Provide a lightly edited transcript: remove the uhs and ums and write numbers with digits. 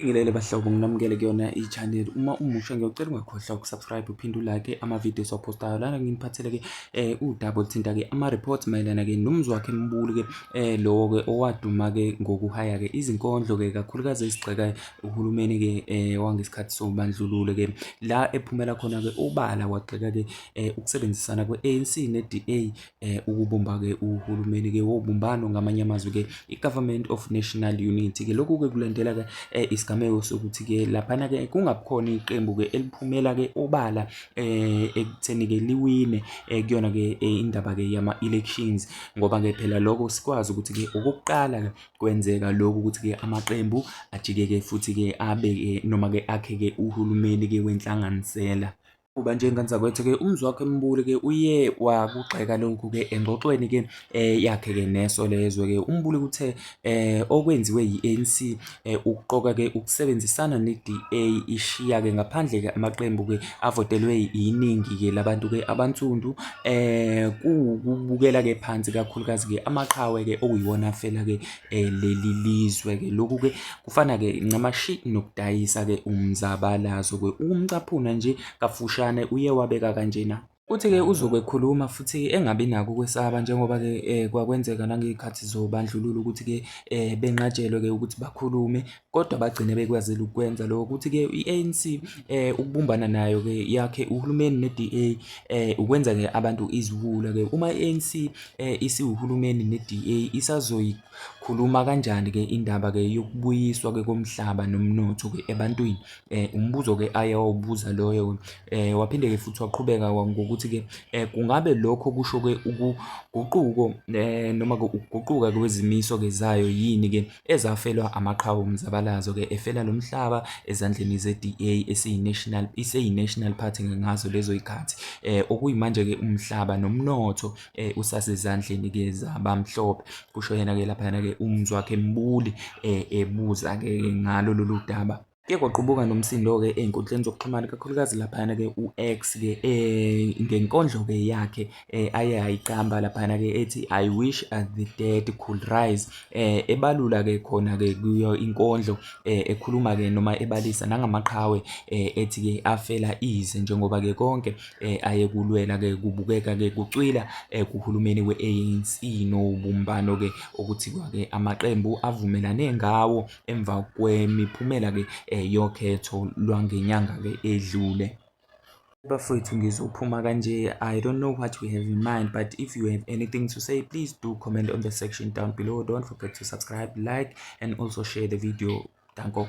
Ngilele bahlobo, nginamukele kuyona i-channel. Uma umusha, ngiyocela ungakhohlwa ukusubscribe, uphinde ulike ama-video esiwaphostayo lana. Nginiphathele-ke udaba oluthinta-ke ama-reports mayelana-ke noMzwakhe Mbuli-ke, lowo-ke owaduma-ke ngokuhaya-ke izinkondlo-ke, kakhulukazi ezigxeka uhulumeni-ke wangesikhathi sobandlululo-ke, la ephumela khona-ke ubala wagxeka-ke ukusebenzisana kwe-ANC ne-DA ukubumba-ke uhulumeni-ke wobumbano, ngamanye amazwi-ke i-Government of National Unity-ke. Lokhu-ke kulandela-ke isigameko sokuthi-ke laphana-ke kungabikhona iqembu-ke eliphumela-ke obala ekutheni-ke liwine kuyona-ke indaba-ke yama-elections, ngoba-ke phela lokho sikwazi ukuthi-ke okokuqala-ke kwenzeka lokhu ukuthi-ke amaqembu ajike-ke futhi-ke abe-ke noma-ke akhe-ke uhulumeni-ke wenhlanganisela. Kuba nje ngane zakwethu-ke, uMzwakhe Mbuli-ke uye wakugxeka lokhu-ke engxoxweni-ke yakhe-ke neSolezwe-ke. UMbuli uthe okwenziwe yi-ANC ukuqoka-ke ukusebenzisana ne-DA, ishiya-ke ngaphandle-ke amaqembu-ke avotelwe iningi-ke labantu-ke abansundu, kuwukubukela-ke phansi kakhulukazi-ke amaqhawe-ke okuyiwona afela-ke leli lizwe-ke. Lokhu-ke kufana-ke ncamashi nokudayisa-ke umzabalazo-ke. Ukumcaphuna nje kafushane, uye wabeka kanjena. Uthi-ke uzobe ekhuluma futhi engabi nako ukwesaba, njengoba-ke kwakwenzeka nangey'khathi zobandlululo ukuthi-ke benqatshelwe-ke ukuthi bakhulume, kodwa bagcine bekwazile ukukwenza lokho. Ukuthi-ke i-ANC ukubumbana nayo-ke yakhe uhulumeni ne-DA ukwenza-ke abantu iziwula-ke. Uma i-ANC isiwuhulumeni ne-DA, isazoyikhuluma kanjani-ke indaba-ke yokubuyiswa-ke komhlaba nomnotho-ke ebantwini? Umbuzo-ke aye wawubuza loyo. Waphinde-ke futhi waqhubeka ngokuthi-ke kungabe lokho kusho-ke ukuguquko noma-ke ukuguquka kwezimiso-ke zayo yini-ke ezafelwa amaqhawe omzabalazo-ke efela lo mhlaba ezandleni ze-DA esiyi-national iseyi-National Party ngazo lezo y'khathi, okuyimanje-ke umhlaba nomnotho usasezandleni-ke zabamhlophe, kusho yena-ke laphayana-ke uMzwakhe Mbuli, ebuza-ke ngalo lolu daba. Kuye kwaqubuka nomsindo-ke ey'nkundleni zokuxhumana, kakhulukazi laphayana-ke u-X-ke, ngenkondlo-ke yakhe aye ayiqamba laphayana-ke ethi "I wish the dead could rise", ebalula-ke khona-ke kuyo inkondlo, ekhuluma-ke noma ebalisa nangamaqhawe, ethi-ke afela ize, njengoba-ke konke ayekulwela-ke kubukeka-ke kucwila kuhulumeni we-ANC nobumbano-ke okuthiwa-ke amaqembu avumelane ngawo emva kwemiphumela-ke yokhetho lwangenyanga-ke edlule. Bafowethu, ngizophuma kanje. I don't know what you have in mind, but if you have anything to say, please do comment on the section down below. Don't forget to subscribe, like and also share the video. Danko.